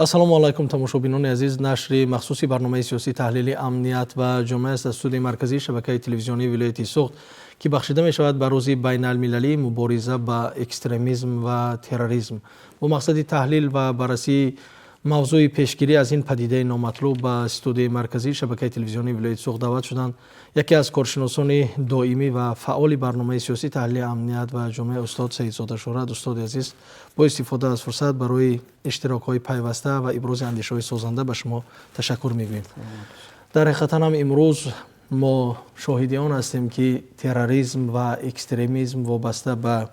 Ассалому алайкум, тамошобинони азиз. Нашри махсуси барномаи сиёсӣ таҳлили амният ва ҷомеа аст аз студияи марказии шабакаи телевизионии вилояти Суғд, ки бахшида мешавад ба рӯзи байналмилалии мубориза ба экстремизм ва терроризм. Бо мақсади таҳлил ва баррасии мавзӯи пешгирӣ аз ин падидаи номатлуб ба студияи марказии шабакаи телевизионии вилояти Суғд даъват шуданд яке аз коршиносони доимӣ ва фаъоли барномаи сиёсӣ таҳлили амният ва ҷомеа, устод Саидзода Шӯҳрат. Устоди азиз, бо истифода аз фурсат барои иштирокҳои пайваста ва ибрози андешаҳои созанда ба шумо ташаккур мегӯем. Дар ҳақиқатан ҳам имрӯз мо шоҳиди он ҳастем, ки терроризм ва экстремизм вобаста ба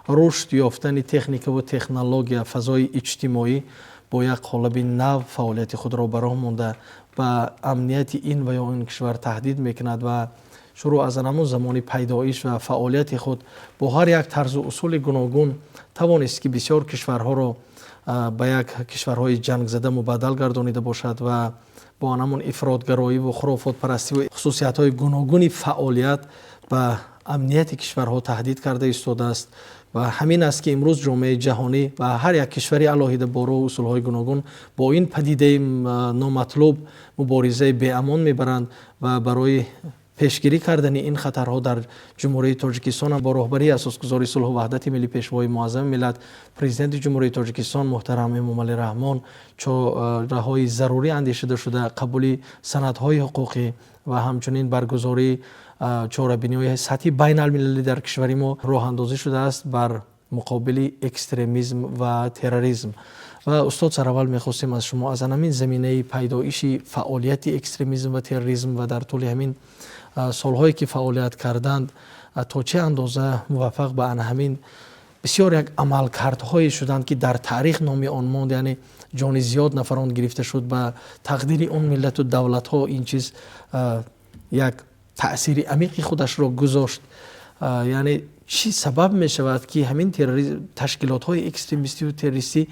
рушд ёфтани техникаву технология, фазои иҷтимоӣ бо як қолаби нав фаъолияти худро ба роҳ монда, ба амнияти ин ва ё он кишвар таҳдид мекунад ва шурӯъ аз ҳамон замони пайдоиш ва фаъолияти худ бо ҳар як тарзу усули гуногун тавонист, ки бисёр кишварҳоро ба як кишварҳои ҷангзада мубаддал гардонида бошад ва бо ҳамон ифротгароиву хурофотпарастиву хусусиятҳои гуногуни фаъолият ба амнияти кишварҳо таҳдид карда истодааст. Ва ҳамин аст, ки имрӯз ҷомеаи ҷаҳонӣ ва ҳар як кишвари алоҳида бо роҳу усулҳои гуногун бо ин падидаи номатлуб муборизаи беамон мебаранд. Ва барои пешгирӣ кардани ин хатарҳо дар Ҷумҳурии Тоҷикистон бо роҳбарии Асосгузори сулҳу ваҳдати миллӣ, Пешвои муаззами миллат, Президенти Ҷумҳурии Тоҷикистон муҳтарам Эмомалӣ Раҳмон чораҳои зарурӣ андешида шуда, қабули санадҳои ҳуқуқӣ ва ҳамчунин баргузории чорабиниҳои сатҳи байналмилалӣ дар кишвари мо роҳандозӣ шудааст бар муқобили экстремизм ва терроризм. Ва, устод, сараввал мехостем аз шумо аз ҳамин заминаи пайдоиши фаъолияти экстремизм ва терроризм ва дар тӯли ҳамин солҳое, ки фаъолият карданд, то чӣ андоза муваффақ ба ана ҳамин бисёр як амалкардҳое шуданд, ки дар таърих номи он монд, яъне ҷони зиёд нафарон гирифта шуд, ба тақдири он миллату давлатҳо ин чиз як таъсири амиқи худашро гузошт, яъне чӣ сабаб мешавад, ки ҳамин ташкилотҳои экстремистиву террористӣ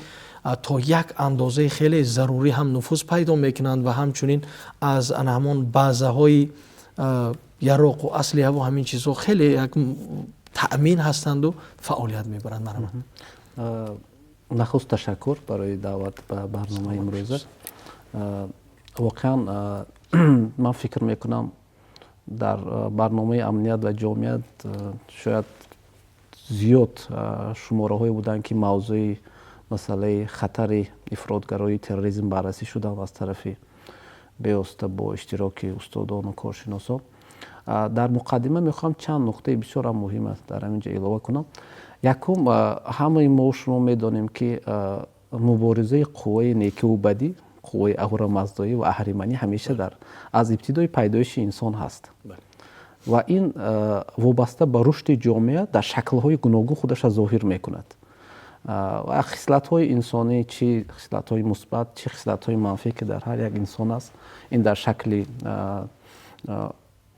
то як андозаи хеле зарурӣ ҳам нуфуз пайдо мекунанд ва ҳамчунин аз ана ҳамон базаҳои яроқу аслиҳаву ҳамин чизҳо хеле як таъмин ҳастанду фаъолият мебаранд? Марҳамат. Нахуст ташаккур барои даъват ба барномаи имрӯза. Воқеан, ман фикр мекунам, дар барномаи амният ва ҷомеа шояд зиёд шумораҳое буданд, ки мавзӯи масъалаи хатари ифротгароии терроризм баррасӣ шуданд аз тарафи бевосита бо иштироки устодону коршиносон. Дар муқаддима мехоҳам чанд нуқтаи бисёрам муҳим аст дар ҳамин ҷо илова кунам. Якум, ҳамаи мо шумо медонем, ки муборизаи қувваи некиву бадӣ, қувваи аҳурамаздоӣ ва аҳриманӣ ҳамеша дар аз ибтидои пайдоиши инсон ҳаст ва ин вобаста ба рушди ҷомеа дар шаклҳои гуногун худашро зоҳир мекунад ва хислатҳои инсонӣ, чӣ хислатҳои мусбат, чӣ хислатҳои манфӣ, ки дар ҳар як инсон аст, ин дар шакли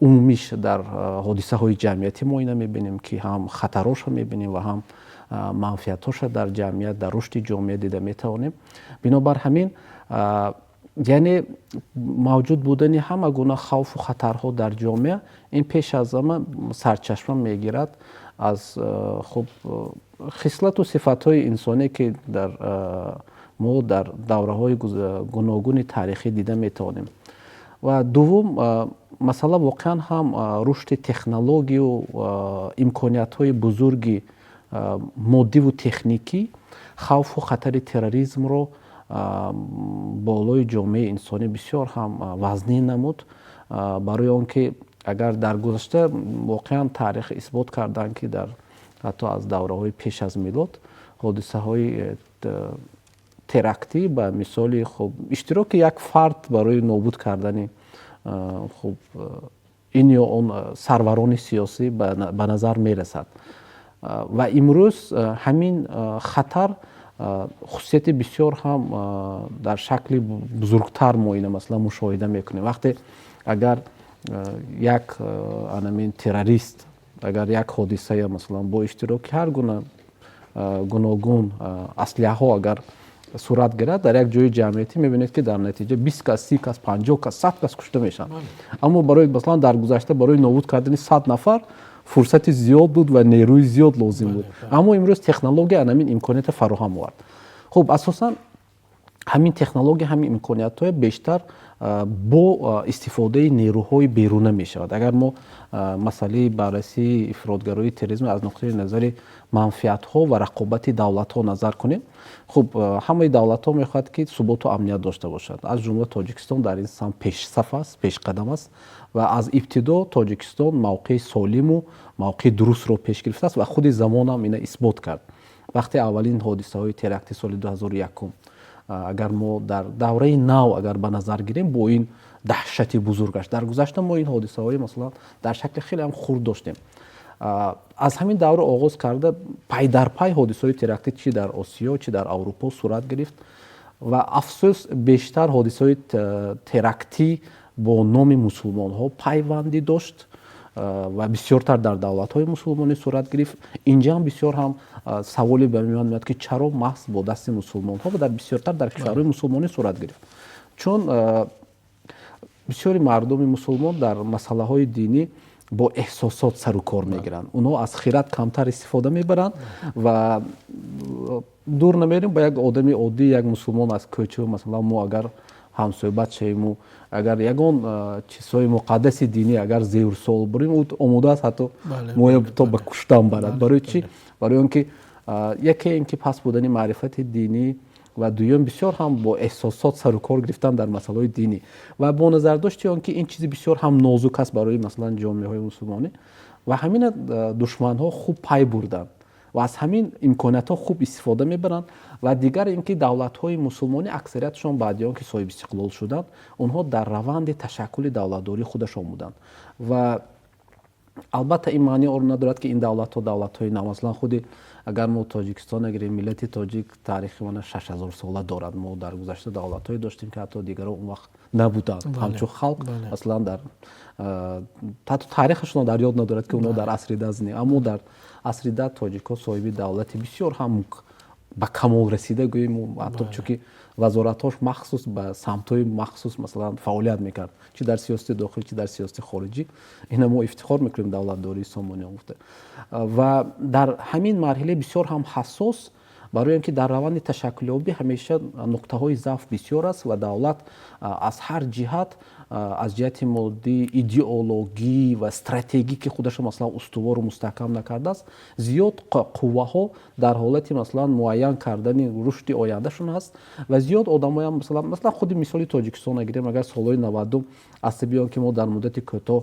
умумиш дар ҳодисаҳои ҷамъиятӣ мо ина мебинем, ки ҳам хатарошро мебинем ва ҳам манфиатҳоша дар ҷамъият, дар рушди ҷомеа дида метавонем. Бинобар ҳамин, яъне мавҷуд будани ҳама гуна хавфу хатарҳо дар ҷомеа, ин пеш аз ҳама сарчашма мегирад аз хуб хислату сифатҳои инсоние, ки дар мо дар давраҳои гуногуни таърихӣ дида метавонем. Ва дуввум масъала, воқеан ҳам рушди технологию имкониятҳои бузурги моддиву техникӣ хавфу хатари терроризмро болои ҷомеаи инсонӣ бисёр ҳам вазнин намуд. Барои он ки агар дар гузашта воқеан таърих исбот карданд, ки дар ҳатто аз давраҳои пеш аз милод ҳодисаҳои терактӣ, ба мисоли хуб иштироки як фард барои нобуд кардани хуб ин ё он сарварони сиёсӣ ба назар мерасад. Ва имрӯз ҳамин хатар хусусияти бисёр ҳам дар шакли бузургтар мо ина масалан мушоҳида мекунем. Вақте агар як анамин террорист, агар як ҳодисая масалан бо иштироки ҳар гуна гуногун аслиҳаҳо агар сурат гирад дар як ҷои ҷамъиятӣ, мебинед, ки дар натиҷа 20 кас, 30 кас, 50 кас, 100 кас кушта мешаванд. Аммо барои масалан дар гузашта барои нобуд кардани 100 нафар фурсати зиёд буд ва нерӯи зиёд лозим буд. Аммо имрӯз технология анамин имконията фароҳам овард. Хуб, асосан Ҳамин технология, ҳамин имкониятҳоя бештар бо истифодаи нерӯҳои беруна мешавад. Агар мо масъалаи баррасии ифротгароии терроризм аз нуқтаи назари манфиатҳо ва рақобати давлатҳо назар кунем, хуб, ҳамаи давлатҳо мехоҳад, ки суботу амният дошта бошад. Аз ҷумла Тоҷикистон дар ин самт пешсаф аст, пешқадам аст ва аз ибтидо Тоҷикистон мавқеи солиму мавқеи дурустро пеш гирифтааст ва худи замонам ина исбот кард. Вақте аввалин ҳодисаҳои теракти соли 2001, агар мо дар давраи нав агар ба назар гирем, бо ин даҳшати бузургаш, дар гузашта мо ин ҳодисаҳои, масалан, дар шакли хеле ҳам хурд доштем. Аз ҳамин давра оғоз карда, пай дар пай ҳодисаҳои терактӣ чӣ дар Осиё, чӣ дар Аврупо сурат гирифт ва афсӯс, бештар ҳодисаҳои терактӣ бо номи мусулмонҳо пайвандӣ дошт ва бисёртар дар давлатҳои мусулмонӣ сурат гирифт. Инҷа ҳам бисёр ҳам саволе ба миён меояд, ки чаро маҳз бо дасти мусулмонҳо ва дар бисёртар дар кишварҳои мусулмонӣ сурат гирифт? Чун бисёри мардуми мусулмон дар масъалаҳои динӣ бо эҳсосот сару кор мегиранд, онҳо аз хирад камтар истифода мебаранд. Ва дур намерем, ба як одами оддӣ, як мусулмон аз кӯча, масалан, мо агар ҳамсӯҳбат шавему агар ягон чизҳои муқаддаси динӣ агар зерсуол бурем, ӯ омода аст ҳатто моя то ба куштан барад. Барои чӣ? Барои он ки яке ин ки паст будани маърифати динӣ ва дуюм, бисёр ҳам бо эҳсосот сару кор гирифтан дар масъалаҳои динӣ ва бо назардошти он ки ин чизи бисёр ҳам нозук аст барои, масалан, ҷомеаҳои мусулмонӣ. Ва ҳамина душманҳо хуб пай бурданд ва аз ҳамин имкониятҳо хуб истифода мебаранд. Ва дигар ин ки давлатҳои мусулмонӣ аксариятшон баъди он ки соҳиби истиқлол шуданд, онҳо дар раванди ташаккули давлатдории худашон буданд. Ва албатта, ин маънии онро надорад, ки ин давлатҳо давлатҳои нав. Масалан, худи агар мо Тоҷикистон гирем, миллати тоҷик таърихи мана 6000 сола дорад. Мо дар гузашта давлатҳое доштем, ки ҳатто дигарро он вақт набуданд ҳамчун халқ, масалан, дар ҳатто таърихашонро дар ёд надорад, ки онҳо дар асри да зиндагӣ. Аммо дар асри да тоҷикҳо соҳиби давлати бисёр ҳам ба камол расида гӯем, ҳатто чунки вазоратҳош махсус ба самтҳои махсус, масалан, фаъолият мекард, чӣ дар сиёсати дохилӣ, чӣ дар сиёсати хориҷӣ. Ина мо ифтихор мекунем давлатдории Сомониён гуфта. Ва дар ҳамин марҳилаи бисёр ҳам ҳассос, барои он ки дар раванди ташаккулёбӣ ҳамеша нуқтаҳои заъф бисёр аст ва давлат аз ҳар ҷиҳат, аз ҷиҳати моддӣ, идеологӣ ва стратегӣ, ки худашро, масалан, устувору мустаҳкам накардааст, зиёд қувваҳо дар ҳолати, масалан, муайян кардани рушди ояндашон ҳаст. Ва зиёд одамоям, масалан, худи мисоли Тоҷикистонро гирем, агар солҳои 90-ум аз сабаби он ки мо дар муддати кӯтоҳ,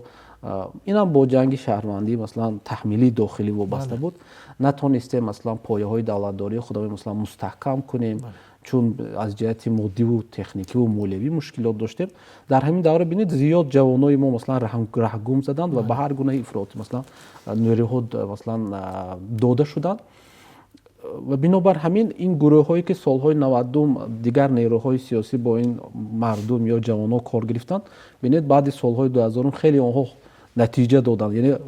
инам бо ҷанги шаҳрвандӣ, масалан, таҳмилии дохилӣ вобаста буд, натонистем, масалан, пояҳои давлатдории худро, масалан, мустаҳкам кунем, чун аз ҷиҳати моддиву техникиву молиявӣ мушкилот доштем. Дар ҳамин давра, бинед, зиёд ҷавонои мо, масалан, раҳгум заданд ва ба ҳар гуна ифрот, масалан, нерӯҳо, масалан, дода шуданд. Ва бинобар ҳамин ин гурӯҳҳое, ки солҳои 90-ум дигар нерӯҳои сиёсӣ бо ин мардум ё ҷавонҳо кор гирифтанд, бинед, баъди солҳои 2000-ум хеле онҳо натиҷа доданд, яъне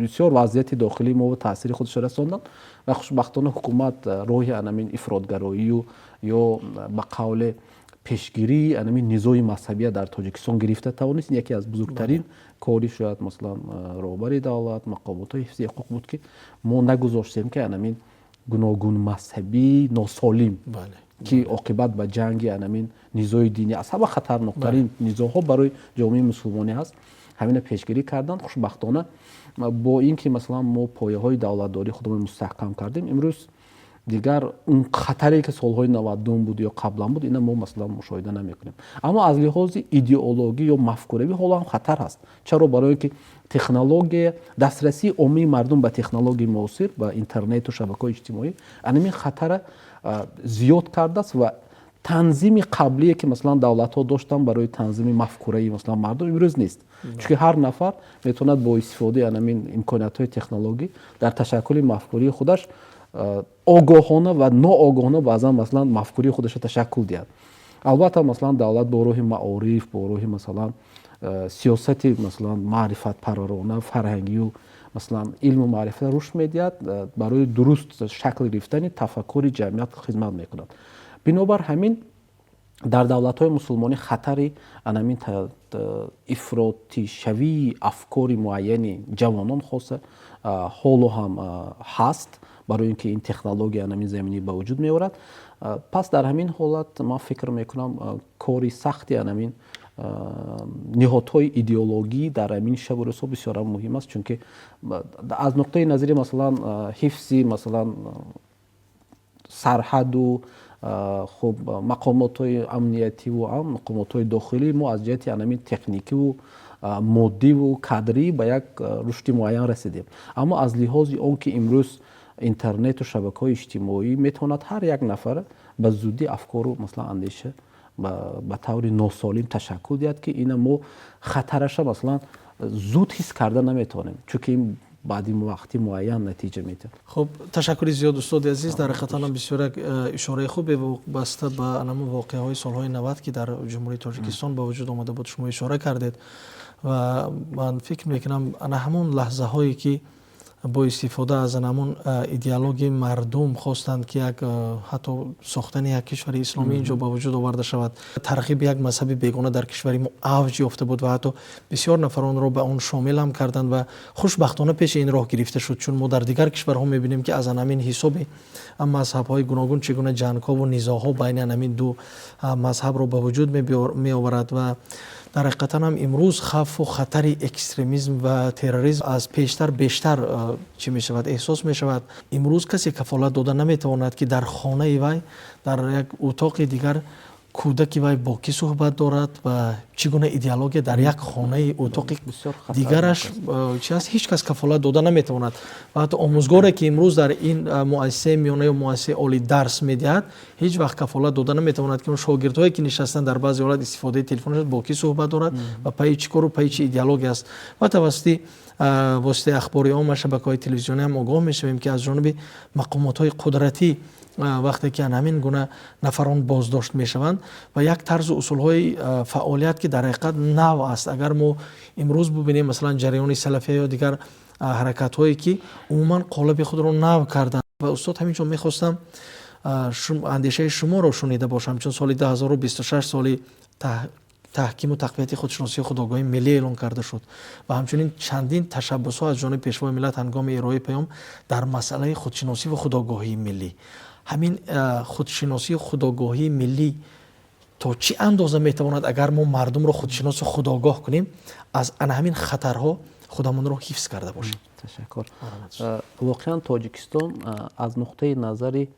бисёр вазъияти дохилии мо таъсири худашро расонданд. Ва хушбахтона ҳукумат роҳи анамин ифротгароию ё ба қавле пешгирии анамин низои мазҳабия дар Тоҷикистон гирифта тавонист. Яке аз бузургтарин кори шояд, масалан, роҳбари давлат, мақомотҳои ҳифзи ҳуқуқ буд, ки мо нагузоштем, ки анамин гуногунмазҳабии носолим, ки оқибат ба ҷанги анамин низои динӣ, аз ҳама хатарноктарин низоҳо барои ҷомеаи мусулмонӣ ҳаст, ҳамина пешгирӣ карданд. Хушбахтона, бо ин ки, масалан, мо пояҳои давлатдории худро мустаҳкам кардем, имрӯз дигар он хатаре, ки солҳои 90-ум буд ё қаблан буд, ина мо, масалан, мушоҳида намекунем. Аммо аз лиҳози идеологӣ ё мафкуравӣ ҳоло ҳам хатар ҳаст. Чаро? Барои ки технология, дастрасии оммаи мардум ба технологияи муосир, ба интернету шабакаҳои иҷтимоӣ анамин хатара зиёд кардааст. Ва танзими қаблие, ки, масалан, давлатҳо доштанд барои танзими мафкураи, масалан, мардум, имрӯз нест, чунки ҳар нафар метавонад бо истифодаи анамин имкониятҳои технологӣ дар ташаккули мафкурии худаш огоҳона ва ноогоҳона баъзан, масалан, мафкурии худашро ташаккул диҳад. Албатта, масалан, давлат бо роҳи маориф, бо роҳи, масалан, сиёсати, масалан, маърифатпарварона, фарҳангию, масалан, илму маърифат рушд медиҳад, барои дуруст шакл гирифтани тафаккури ҷамъият хизмат мекунад. Бинобар ҳамин Дар давлатҳои мусулмонӣ хатари анамин ифротишавии афкори муайяни ҷавонон хоса ҳоло ҳам ҳаст, барои ин ки ин технология анамин заминӣ ба вуҷуд меорад. Пас дар ҳамин ҳолат ман фикр мекунам, кори сахти анамин ниҳодҳои идеологӣ дар ҳамин шабу рӯзҳо бисёрам муҳим аст, чунки аз нуқтаи назари, масалан, ҳифзи, масалан, сарҳаду хуб, мақомотҳои амниятиву мақомотҳои дохилӣ, мо аз ҷиҳати анамин техникиву моддиву кадрӣ ба як рушди муайян расидем. Аммо аз лиҳози он ки имрӯз интернету шабакаҳои иҷтимоӣ метавонад ҳар як нафар ба зудӣ афкору, масалан, андеша ба таври носолим ташаккул диҳад, ки ина мо хатараша, масалан, зуд ҳис карда наметавонем, чунки ин баъди вақти муайян натиҷа медиҳад. Хуб, ташаккури зиёд, устоди азиз. Дар ҳақиқатан ҳам бисёр як ишораи хубе вобаста ба анамун воқеаҳои солҳои 90, ки дар Ҷумҳурии Тоҷикистон ба вуҷуд омада буд, шумо ишора кардед. Ва ман фикр мекунам, ана ҳамон лаҳзаҳое ки бо истифода аз ҳамон идеологияи мардум хостанд, ки як ҳатто сохтани як кишвари исломӣ инҷо ба вуҷуд оварда шавад, тарғиби як мазҳаби бегона дар кишвари мо авҷ ёфта буд ва ҳатто бисёр нафаронро ба он шомил ҳам карданд ва хушбахтона пеши ин роҳ гирифта шуд. Чун мо дар дигар кишварҳо мебинем, ки аз ҳамин ҳисоби мазҳабҳои гуногун чӣ гуна ҷангҳову низоъҳо байни ҳамин ду мазҳабро ба вуҷуд меоварад. Ва дар ҳақиқатан ҳам имрӯз хавфу хатари экстремизм ва терроризм аз пештар бештар чӣ мешавад, эҳсос мешавад. Имрӯз касе кафолат дода наметавонад, ки дар хонаи вай, дар як утоқи дигар кӯдаки вай бо кӣ суҳбат дорад ва чӣ гуна идеология дар як хонаи утоқи дигараш чи аст. Ҳеҷ кас кафолат дода наметавонад. Ва ҳатто омӯзгоре, ки имрӯз дар ин муассисаи миёна ё муассисаи олӣ дарс медиҳад, ҳеҷ вақт кафолат дода наметавонад, ки он шогирдҳое, ки нишастанд, дар баъзе ҳолат истифодаи телефонаш бо кӣ суҳбат дорад ва пайи чӣ кору пайи чӣ идеология аст. Ва тавассути воситаи ахбори омма, шабакаҳои телевизионӣ ҳам огоҳ мешавем, ки аз ҷониби мақомотҳои қудратӣ вақте ки ҳамин гуна нафарон боздошт мешаванд ва як тарзу усулҳои фаъолият, ки дар ҳақиқат нав аст. Агар мо имрӯз бубинем, масалан, ҷараёни салафия ё дигар ҳаракатҳое, ки умуман қолаби худро нав карданд. Ва устод, ҳамин ҷо мехостам андешаи шуморо шунида бошам, чун соли 2026 соли таҳкиму тақвияти худшиносии худогоҳии миллӣ эълон карда шуд ва ҳамчунин чандин ташаббусҳо аз ҷониби Пешвои миллат ҳангоми ироаи паём дар масъалаи худшиносӣ ва худогоҳии миллӣ. Ҳамин худшиносию худогоҳии миллӣ то чӣ андоза метавонад, агар мо мардумро худшиносу худогоҳ кунем, аз ана ҳамин хатарҳо худамонро ҳифз карда бошем? Ташаккур. Воқеан, Тоҷикистон аз нуқтаи назари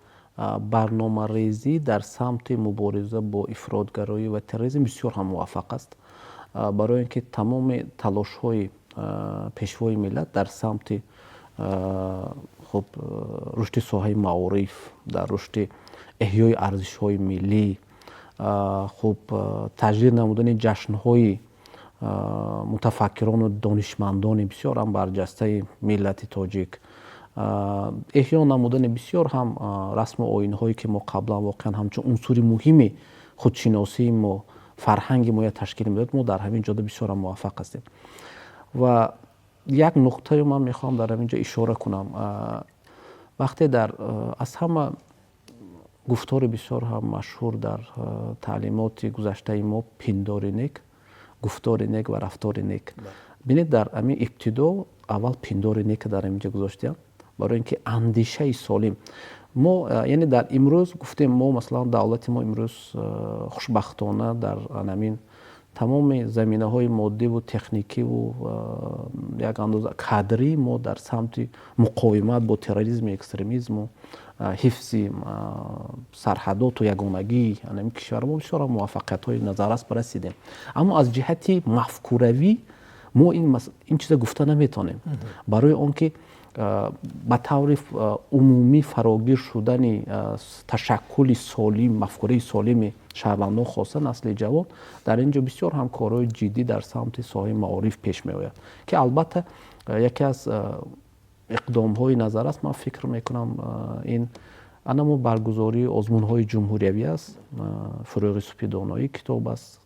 барномарезӣ дар самти мубориза бо ифротгароӣ ва терроризм бисёр ҳам муваффақ аст, барои ин ки тамоми талошҳои Пешвои миллат дар самти, хуб, рушди соҳаи маориф, дар рушди эҳёи арзишҳои миллӣ, хуб, таҷлил намудани ҷашнҳои мутафаккирону донишмандони бисёр ҳам барҷастаи миллати тоҷик, эҳё намудани бисёр ҳам расму оинҳое, ки мо қаблан воқеан ҳамчун унсури муҳими худшиносии мо, фарҳанги моя ташкил медод, мо дар ҳамин ҷода бисёр ҳам муваффақ ҳастем. Ва як нуқтаё ман мехоҳам дар ҳамин ҷо ишора кунам. Вақте дар аз ҳама гуфтори бисёр ҳам машҳур дар таълимоти гузаштаи мо: пиндори нек, гуфтори нек ва рафтори нек. Бинед, дар ҳамин ибтидо аввал пиндори нека дар ҳамин ҷо гузоштиям, барои ин ки андешаи солим мо, яъне дар имрӯз гуфтем мо, масалан, давлати мо имрӯз хушбахтона дар ҳамин тамоми заминаҳои моддиву техникиву як андоза кадрӣ мо дар самти муқовимат бо терроризму экстремизму ҳифзи сарҳадоту ягонагии ҳамин кишвар мо бисёр муваффақиятҳои назаррас расидем. Аммо аз ҷиҳати мафкуравӣ мо ин чиза гуфта наметавонем, барои он ки ба таври умумӣ фарогир шудани ташаккули солим, мафкураи солими шаҳрвандон, хоса насли ҷавон, дар ин ҷо бисёр ҳам корҳои ҷиддӣ дар самти соҳаи маориф пеш меояд, ки албатта яке аз иқдомҳои назаррас, ман фикр мекунам, ин анамо баргузории озмунҳои ҷумҳуриявӣ аст. Фурӯғи супидоноӣ китоб аст,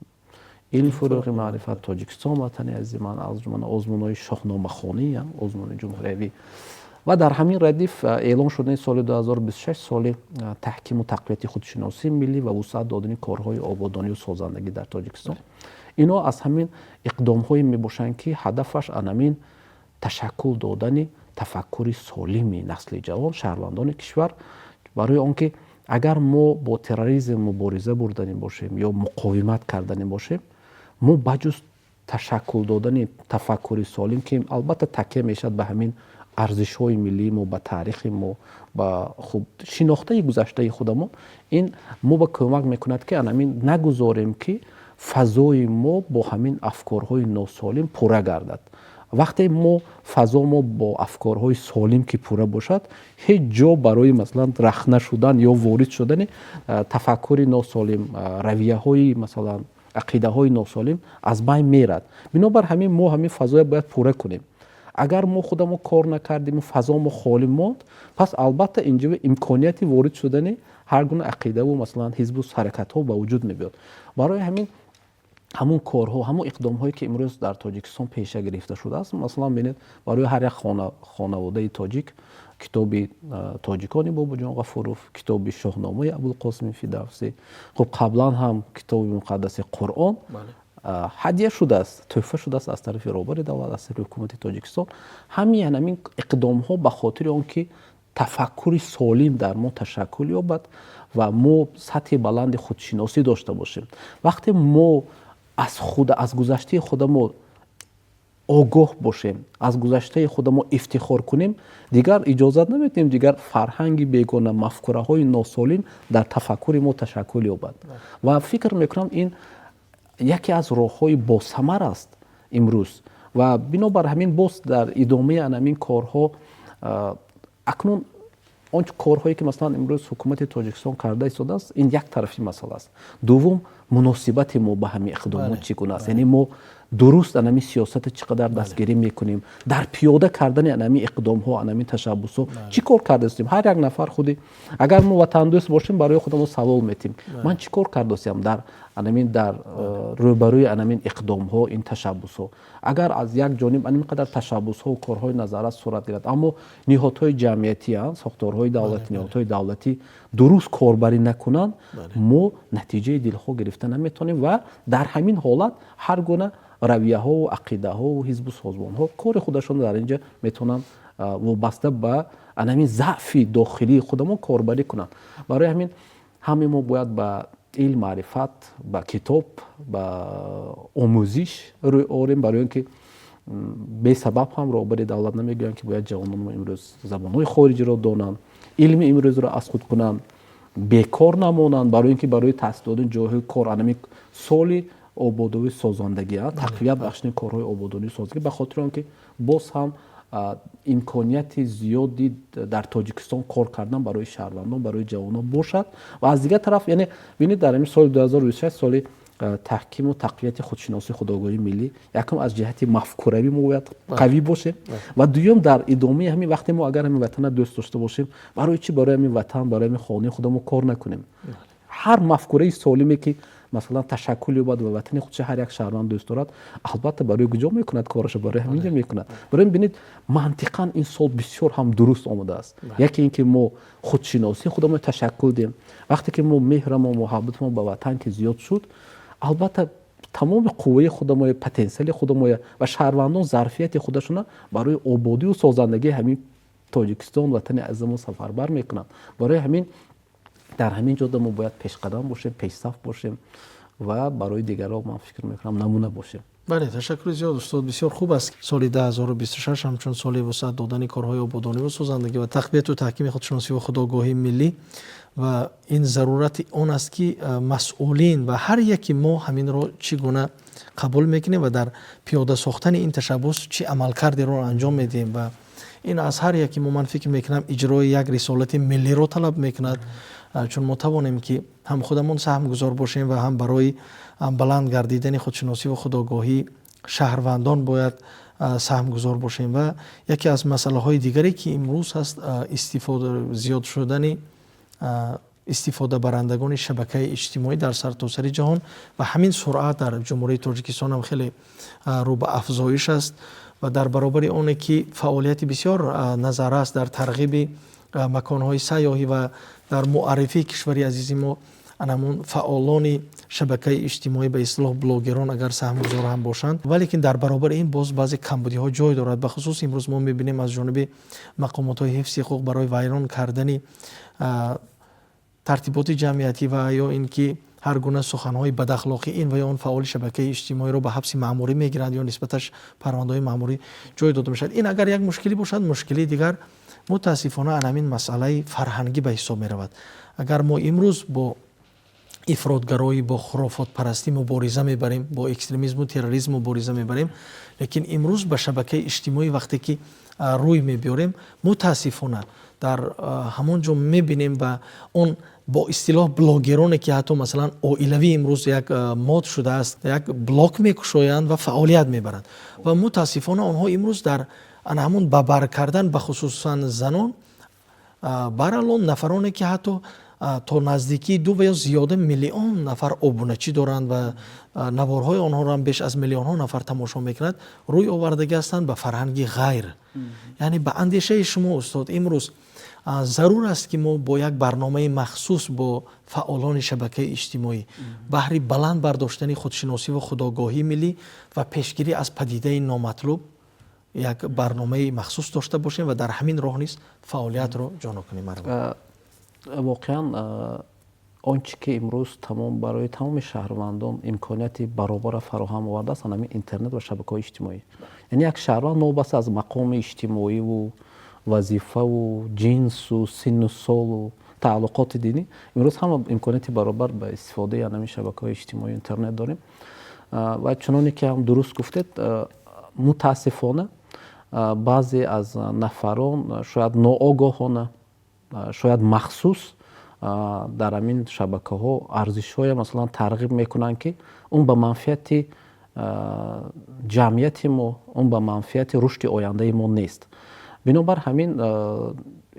илм фурӯғи маърифат, Тоҷикистон ватани азизи ман, аз ҷумла озмунҳои шоҳномахонӣ, озмуни ҷумҳуриявӣ. Ва дар ҳамин радиф эълон шудани соли 2026 соли таҳкиму тақвияти худшиносии миллӣ ва вусъат додани корҳои ободонию созандагӣ дар Тоҷикистон, ино аз ҳамин иқдомҳое мебошанд, ки ҳадафаш анамин ташаккул додани тафаккури солими насли ҷавон, шаҳрвандони кишвар, барои он ки агар мо бо терроризм мубориза бурданӣ бошем ё муқовимат карданӣ бошем, мо ба ҷуз ташаккул додани тафаккури солим, ки албатта такя мешавад ба ҳамин арзишҳои миллии мо, ба таърихи мо, ба хуб шинохтаи гузаштаи худамон, ин мо ба кӯмак мекунад, ки анамин нагузорем, ки фазои мо бо ҳамин афкорҳои носолим пурра гардад. Вақте мо фазо мо бо афкорҳои солим ки пурра бошад, ҳеҷ ҷо барои, масалан, рахна шудан ё ворид шудани тафаккури носолим, равияҳои, масалан, ақидаҳои носолим аз байн мерад. Бинобар ҳамин мо ҳамин фазоя бояд пурра кунем. Агар мо худамо кор накардиму фазо мо холӣ монд, пас албатта инҷо имконияти ворид шудани ҳар гуна ақидаву, масалан, ҳизбу ҳаракатҳо ба вуҷуд мебиёд. Барои ҳамин ҳамун корҳо, ҳамун иқдомҳое, ки имрӯз дар Тоҷикистон пеша гирифта шудааст, масалан, бинед, барои ҳар як хонаводаи тоҷик китоби тоҷикони Бобоҷон Ғафуров, китоби Шоҳномаи Абулқосими Фирдавсӣ, хуб, қаблан ҳам китоби муқаддаси Қуръон ҳадя шудааст, тӯҳфа шудааст аз тарафи роҳбари давлат, аз тарафи ҳукумати Тоҷикистон. Ҳамин ҳамин иқдомҳо ба хотири он ки тафаккури солим дар мо ташаккул ёбад ва мо сатҳи баланди худшиносӣ дошта бошем. Вақте мо аз худ, аз гузаштаи худамо огоҳ бошем, аз гузаштаи худамо ифтихор кунем, дигар иҷозат намедиҳем дигар фарҳанги бегона, мафкураҳои носолим дар тафаккури мо ташаккул ёбад. Ва фикр мекунам, ин яке аз роҳҳои босамар аст имрӯз. Ва бинобар ҳамин боз дар идомаи анамин корҳо, акнун он корҳое, ки, масалан, имрӯз ҳукумати Тоҷикистон карда истодааст, ин як тарафи масъала аст. Дуввум, муносибати мо ба ҳамин иқдомот чӣ гуна аст, яъне мо дуруст анами сиёсата чӣ қадар дастгирӣ мекунем, дар пиёда кардани анами иқдомҳо, анами ташаббусҳо чӣ кор кардастем? Ҳар як нафар худи, агар мо ватандӯст бошем, барои худамо савол метем: ман чӣ кор кардастам дар анамин, дар рӯбарӯи анамин иқдомҳо, ин ташаббусҳо? Агар аз як ҷониб анин қадар ташаббусҳо, корҳои назаррас сурат гирад, аммо ниҳодҳои ҷамъиятӣ, сохторҳои давлатӣ, ниҳодҳои давлатӣ дуруст корбарӣ накунанд, мо натиҷаи дилхоҳ гирифта наметавонем. Ва дар ҳамин ҳолат ҳар гуна равияҳову ақидаҳову ҳизбу созмонҳо кори худашонро дар инҷа метавонанд вобаста ба анамин заъфи дохилии худамон корбарӣ кунанд. Барои ҳамин ҳаме мо бояд ба илм, маърифат, ба китоб, ба омӯзиш рӯй орем, барои он ки бесабаб ҳам роҳбари давлат намегӯянд, ки бояд ҷавонони мо имрӯз забонҳои хориҷиро донанд, илми имрӯзро аз худ кунанд, бекор намонанд, барои ин ки барои таъсис додани ҷойҳои кор анами соли ободовии созандагӣ, тақвият бахшидани корҳои ободонии созандагӣ, ба хотири он ки боз ҳам имконияти зиёди дар Тоҷикистон кор кардан барои шаҳрвандон, барои ҷавонон бошад. Ва аз дигар тараф, яъне бинед, дар ҳамин соли 2026, соли таҳкиму тақвияти худшиносӣ, худогоҳии миллӣ, якум, аз ҷиҳати мафкуравӣ мо бояд қавӣ бошем ва дуюм, дар идомаи ҳамин, вақте мо агар ҳамин ватана дӯст дошта бошем, барои чӣ барои ҳамин ватан, барои ҳамин хонаи худамо кор накунем? Ҳар мафкураи солиме, ки, масалан, ташаккул ёбад ва ватани худша ҳар як шаҳрванд дӯст дорад, албатта барои куҷо мекунад кораша? Барои ҳаминҷа мекунад. Барои бинед, мантиқан ин сол бисёр ҳам дуруст омадааст. Яке ин ки мо худшиносии худамо ташаккул диҳем. Вақте ки мо меҳрамо, муҳаббатмо ба ватан ки зиёд шуд, албатта тамоми қувваи худамоя, потенсиали худамоя ва шаҳрвандон зарфияти худашона барои ободию созандагии ҳамин Тоҷикистон, ватани азизамо, сафарбар мекунанд. Барои ҳамин дар ҳамин ҷода мо бояд пешқадам бошем, пешсаф бошем ва барои дигарон, ман фикр мекунам, намуна бошем. Бале, ташаккури зиёд, устод. Бисёр хуб аст, соли 2026 ҳамчун соли вусъат додани корҳои ободониву созандагӣ ва тақвияту таҳкими худшиносӣ ва худогоҳии миллӣ. Ва ин зарурати он аст, ки масъулин ва ҳар яки мо ҳаминро чӣ гуна қабул мекунем ва дар пиёда сохтани ин ташаббус чӣ амалкардеро анҷом медиҳем. Ва ин аз ҳар яки мо, ман фикр мекунам, иҷрои як рисолати миллиро талаб мекунад, чун мо тавонем, ки ҳам худамон саҳмгузор бошем ва ҳам барои баланд гардидани худшиносӣ ва худогоҳии шаҳрвандон бояд саҳмгузор бошем. Ва яке аз масъалаҳои дигаре, ки имрӯз ҳаст, истифода зиёд шудани Истифодабарандагони шабакаи иҷтимоӣ дар сартосари ҷаҳон ва ҳамин суръат дар Ҷумҳурии Тоҷикистон ҳам хеле рӯ ба афзоиш аст ва дар баробари оне ки фаъолияти бисёр назаррас дар тарғиби маконҳои сайёҳӣ ва дар муаррифии кишвари азизи мо анамун фаъолони шабакаи иҷтимоӣ, ба истилоҳ блогерон, агар саҳмгузор ҳам бошанд, валекин дар баробари ин боз баъзе камбудиҳо ҷой дорад. Бахусус имрӯз мо мебинем, аз ҷониби мақомотҳои ҳифзи ҳуқуқ барои вайрон кардани тартиботи ҷамъиятӣ ва ё ин ки ҳар гуна суханҳои бадахлоқӣ ин ва ё он фаъоли шабакаи иҷтимоиро ба ҳабси маъмурӣ мегиранд ё нисбаташ парвандаҳои маъмурӣ ҷой дода мешавад. Ин агар як мушкилӣ бошад, мушкилии дигар, мутаассифона, ан ҳамин масъалаи фарҳангӣ ба ҳисоб меравад. Агар мо имрӯз бо ифротгароӣ, бо хурофотпарастӣ мубориза мебарем, бо экстремизму терроризм мубориза мебарем, лекин имрӯз ба шабакаи иҷтимоӣ вақте ки рӯй мебиёрем, мутаассифона, дар ҳамон ҷо мебинем ба он бо истилоҳ блогероне, ки ҳатто масалан оилавӣ имрӯз як мод шудааст, як блог мекушоянд ва фаъолият мебаранд ва мутаассифона онҳо имрӯз дар ана ҳамун бабар кардан, бахусусан занон, баралло нафароне ки ҳатто то наздикии 2 ва ё зиёда миллион нафар обуначӣ доранд ва наворҳои онҳоро ҳам беш аз миллионҳо нафар тамошо мекунад, рӯй овардагӣ ҳастанд ба фарҳанги ғайр. Яъне, ба андешаи шумо, устод, имрӯз зарур аст, ки мо бо як барномаи махсус бо фаъолони шабакаи иҷтимоӣ баҳри баланд бардоштани худшиносӣ ва худогоҳии миллӣ ва пешгирӣ аз падидаи номатлуб як барномаи махсус дошта бошем ва дар ҳамин роҳ низ фаъолиятро ҷоно кунем? Воқеан, он чӣ ки имрӯз тамом барои тамоми шаҳрвандон имконияти баробарро фароҳам овардааст, ҳамин интернет ва шабакаҳои иҷтимоӣ. Яъне як шаҳрванд, новобаста аз мақоми иҷтимоиву вазифаву ҷинсу синну солу тааллуқоти динӣ, имрӯз ҳама имконияти баробар ба истифодаи ҳамин шабакаҳои иҷтимоӣ, интернет дорем. Ва чуноне ки ҳам дуруст гуфтед, мутаассифона, баъзе аз нафарон шояд ноогоҳона, шояд махсус дар ҳамин шабакаҳо арзишҳое масалан тарғиб мекунанд, ки он ба манфиати ҷамъияти мо, он ба манфиати рушди ояндаи мо нест. Бинобар ҳамин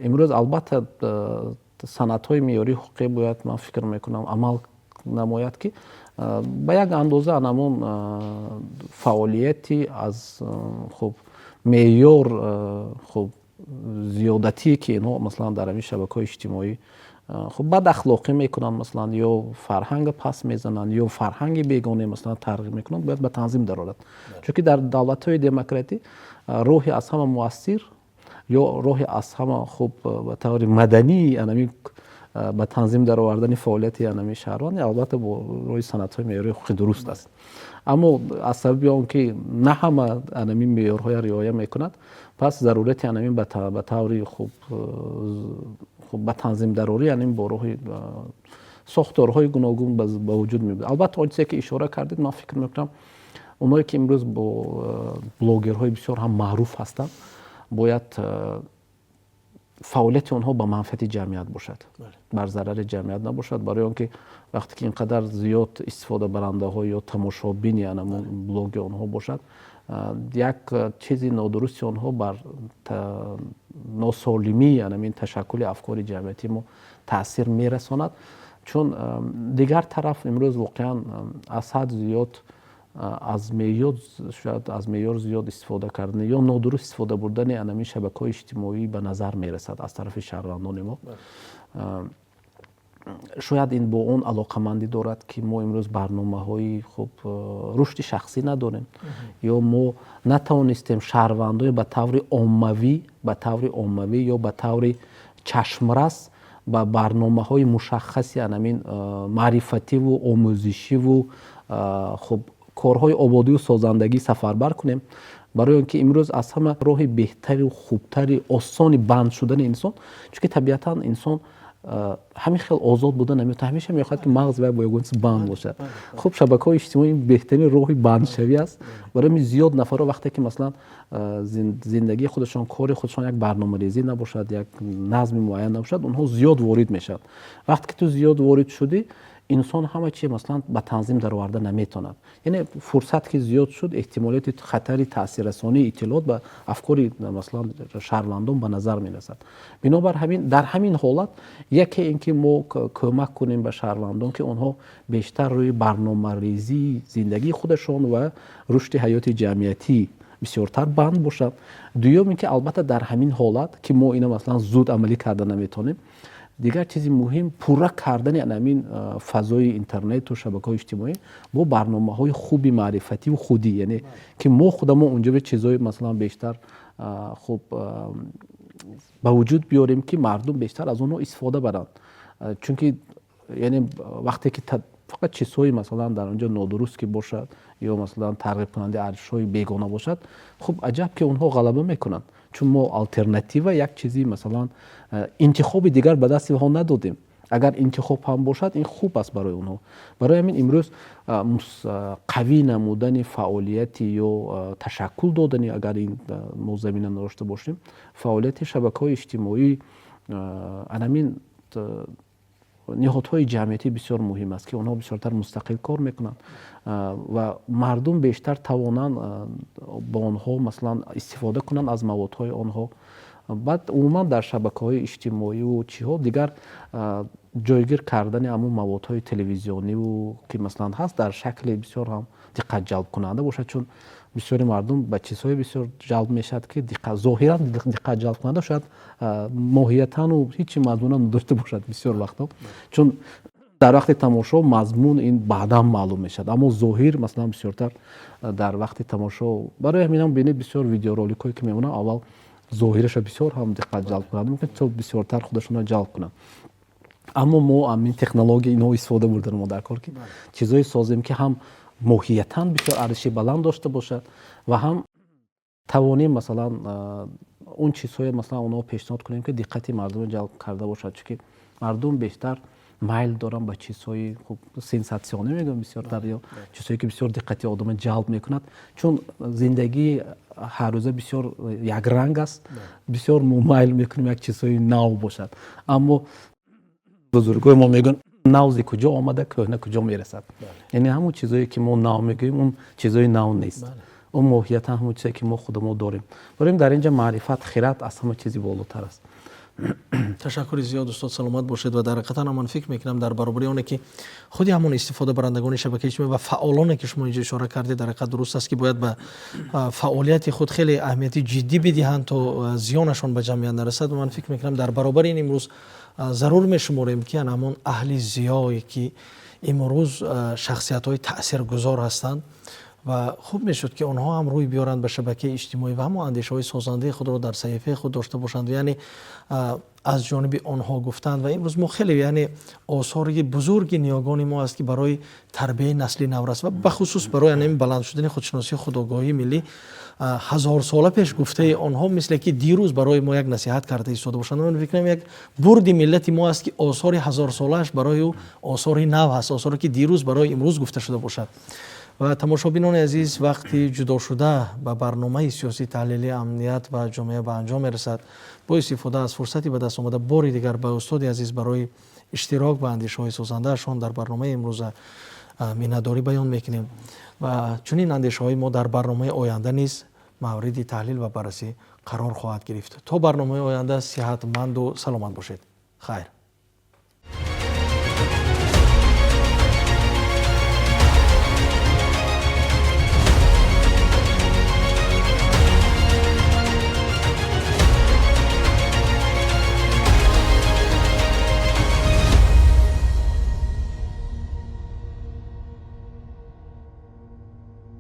имрӯз албатта санадҳои меъёрии ҳуқуқӣ бояд, ман фикр мекунам, амал намояд, ки ба як андоза анамон фаъолияти аз хуб меъёр хуб зиёдатие, ки инҳо масалан дар ҳамин шабакаҳои иҷтимоӣ хуб бадахлоқӣ мекунанд масалан, ё фарҳанга пас мезананд, ё фарҳанги бегона масалан тарғиб мекунанд, бояд ба танзим дарорад. Чунки дар давлатҳои демократӣ роҳи аз ҳама муассир ё роҳи аз ҳама хуб ба таври маданӣ анамин ба танзим даровардани фаъолияти анами шаҳрванд албатта бо роҳи санадҳои меъёрии ҳуқуқи дуруст аст. Аммо аз сабаби он ки на ҳама анамин меъёрҳоя риоя мекунад, пас зарурати анамин ба таври хуб ба танзим дарорӣ анин бо роҳи сохторҳои гуногун ба вуҷуд меояд. Албатта, он чизе ки ишора кардед, ман фикр мекунам, оное ки имрӯз бо блогерҳои бисёр ҳам маъруф ҳастанд, бояд фаъолияти онҳо ба манфиати ҷамъият бошад, бар зарари ҷамъият набошад. Барои он ки вақте ки ин қадар зиёд истифодабарандаҳо ё тамошобини анамун блоги онҳо бошад, як чизи нодурусти онҳо бар носолимии анамин ташаккули афкори ҷамъиятии мо таъсир мерасонад. Чун дигар тараф имрӯз воқеан аз ҳад зиёд, аз меъёр, шояд аз меъёр зиёд истифода кардани ё нодуруст истифода бурдани анамин шабакаҳои иҷтимоӣ ба назар мерасад аз тарафи шаҳрвандони мо. Шояд ин бо он алоқамандӣ дорад, ки мо имрӯз барномаҳои хуб рушди шахсӣ надорем ё мо натавонистем шаҳрвандоне ба таври оммавӣ ё ба таври чашмрас ба барномаҳои мушаххаси анамин маърифативу омӯзишиву хуб корҳои ободию созандагӣ сафарбар кунем. Барои он ки имрӯз аз ҳама роҳи беҳтару хубтари осони банд шудани инсон, чунки табиатан инсон ҳамин хел озод буда наметавонад, ҳамеша мехоҳад, ки мағзи вай бо ягон чиз банд бошад. Хуб, шабакаҳои иҷтимоӣ беҳтарин роҳи бандшавӣ аст. Барои ҳамин зиёд нафарҳо вақте ки масалан зиндагии худашон, кори худашон як барномарезӣ набошад, як назми муайян набошад, онҳо зиёд ворид мешаванд. Вақте ки ту зиёд ворид шудӣ, Инсон ҳама чи масалан ба танзим дароварда наметавонад. Яъне фурсат ки зиёд шуд, эҳтимолияти хатари таъсиррасонии иттилоот ба афкори масалан шаҳрвандон ба назар мерасад. Бинобар ҳамин, дар ҳамин ҳолат яке ин ки мо кӯмак кунем ба шаҳрвандон, ки онҳо бештар рӯи барномарезии зиндагии худашон ва рушди ҳаёти ҷамъиятӣ бисёртар банд бошанд. Дуюм ин ки, албатта, дар ҳамин ҳолат, ки мо ина масалан зуд амалӣ карда наметавонем, дигар чизи муҳим пурра кардани ҳамин фазои интернету шабакаҳои иҷтимоӣ бо барномаҳои хуби маърифативу худӣ, яъне ки мо худамо унҷо чизҳои масалан бештар хуб ба вуҷуд биёрем, ки мардум бештар аз онҳо истифода баранд. Чунки яъне вақте ки фақат чизҳои масалан дар он ҷо нодуруст ки бошад ё масалан тарғибкунандаи арзишҳои бегона бошад, хуб, аҷаб ки онҳо ғалаба мекунанд, чун мо алтернатива, як чизи масалан интихоби дигар ба дасти онҳо надодем. Агар интихоб ҳам бошад, ин хуб аст барои онҳо. Барои ҳамин имрӯз қавӣ намудани фаъолияти ё ташаккул додани, агар ин мо замина надошта бошем, фаъолияти шабакаҳои иҷтимоӣ, анамин ниҳодҳои ҷамъиятӣ бисёр муҳим аст, ки онҳо бисёртар мустақил кор мекунанд ва мардум бештар тавонанд бо онҳо масалан истифода кунанд аз маводҳои онҳо. Баъд умуман дар шабакаҳои иҷтимоиву чиҳо дигар ҷойгир кардани ҳамун маводҳои телевизиониву ки масалан ҳаст, дар шакли бисёр ҳам диққатҷалбкунанда бошад, чун бисёри мардум ба чизҳое бисёр ҷалб мешавад, ки зоҳиран диққатҷалбкунанда, шояд моҳиятану ҳечи мазмунам надошта бошад бисёр вақтҳо, чун дар вақти тамошо мазмун ин баъдан маълум мешавад, аммо зоҳир масалан бисёртар дар вақти тамошо. Барои ҳаминам бинед, бисёр видеороликҳое ки мемонанд, аввал зоҳираша бисёр ҳам диққатҷалбкунанда мумкин то бисёртар худашонро ҷалб кунанд. Аммо мо ҳамин технология инҳо истифода бурдан мо дар кор, ки чизҳое созем, ки ҳам моҳиятан бисёр арзиши баланд дошта бошад ва ҳам тавонем масалан он чизҳое масалан онҳо пешниҳод кунем, ки диққати мардумро ҷалб карда бошад, чунки мардум бештар майл доранд ба чизҳои хуб, сенсатсионӣ мегӯям бисёртар, ё чизҳое ки бисёр диққати одамро ҷалб мекунад, чун зиндагии ҳаррӯза бисёр якранг аст. Бисёр мо майл мекунем як чизҳои нав бошад, аммо бузургои мо мегӯянд: нав зи куҷо омада, кӯҳна куҷо мерасад? Яъне ҳамон чизое ки мо нав мегӯем, он чизои нав нест, он моҳиятан ҳамон чизе ки мо худамо дорем. Барои дар инҷа маърифат, хират аз ҳама чизи болотар аст. Ташаккури зиёд, устод, саломат бошед. Ва дар ҳақиқатан ман фикр мекунам, дар баробари оне ки худи ҳамон истифодабарандагони шабакаи иҷтимоӣ ва фаъолоне ки шумо инҷо ишора кардед, дар ҳақиқат дуруст аст, ки бояд ба фаъолияти худ хеле аҳамияти ҷиддӣ бидиҳанд, то зиёнашон ба ҷамъият нарасад. Ва ман фикр мекунам, дар баробари ин имрӯз зарур мешуморем, ки ан ҳамон аҳли зиёе ки имрӯз шахсиятҳои таъсиргузор ҳастанд, ва хуб мешуд, ки онҳо ҳам рӯй биёранд ба шабакаи иҷтимоӣ ва ҳамон андешаҳои созандаи худро дар саҳифаи худ дошта бошанд, яъне аз ҷониби онҳо гуфтанд. Ва имрӯз мо хеле, яъне осори бузурги ниёгони мо аст, ки барои тарбияи насли наврас ва бахусус барои ҳамин баланд шудани худшиносии худогоҳии миллӣ ҳазорсола пеш гуфтаи онҳо мисле ки дирӯз барои мо як насиҳат карда истода бошанд. Ман фикр кунам, як бурди миллати мо аст, ки осори ҳазорсолааш барои ӯ осори нав ҳаст, осоре ки дирӯз барои имрӯз гуфта шуда бошад. Ва тамошобинони азиз, вақти ҷудошуда ба барномаи сиёсии таҳлили амният ва ҷомеа ба анҷом мерасад. Бо истифода аз фурсати ба даст омада, бори дигар ба устоди азиз барои иштирок ва андешаҳои созандаашон дар барномаи имрӯза миннатдорӣ баён мекунем ва чунин андешаҳои мо дар барномаи оянда низ мавриди таҳлил ва баррасӣ қарор хоҳад гирифт. То барномаи оянда сиҳатманду саломат бошед. Хайр.